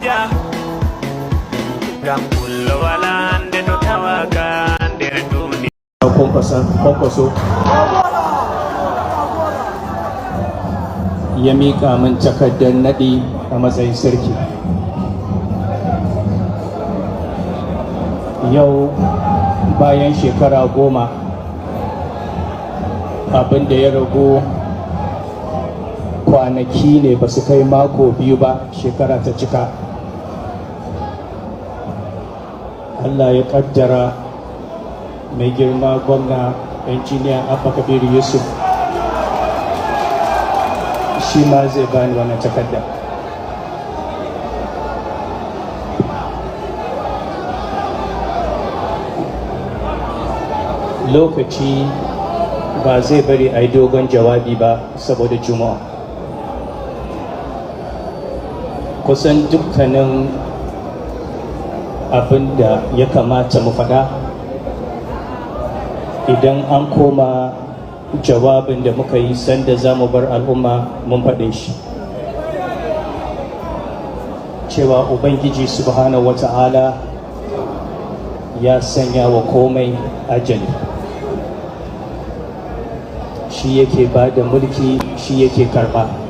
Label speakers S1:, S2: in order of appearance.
S1: Ngam pullo wala hande to tawaka nder duniya.
S2: Kwankwaso ya miƙa min takardar naɗi a matsayin sarki. Yau bayan shekara 10, abin da ya ragu kwanaki ne ba su kai mako 2 ba shekara ta cika. Allah ya kaddara mai girma gwamna, Injiniya Abba Kabiru Yusuf, shi ma zai bani wannan takarda. Lokaci ba zai bari a yi dogon jawabi ba saboda Juma'a. Kusan dukkanin abin da ya kamata mu faɗa, idan an koma jawabin da muka yi sanda za mu bar al'umma, mun faɗe shi, cewa Ubangiji Subhanahu wata'ala ya sanya wa komai ajali. Shi yake ba da mulki, shi yake karɓa.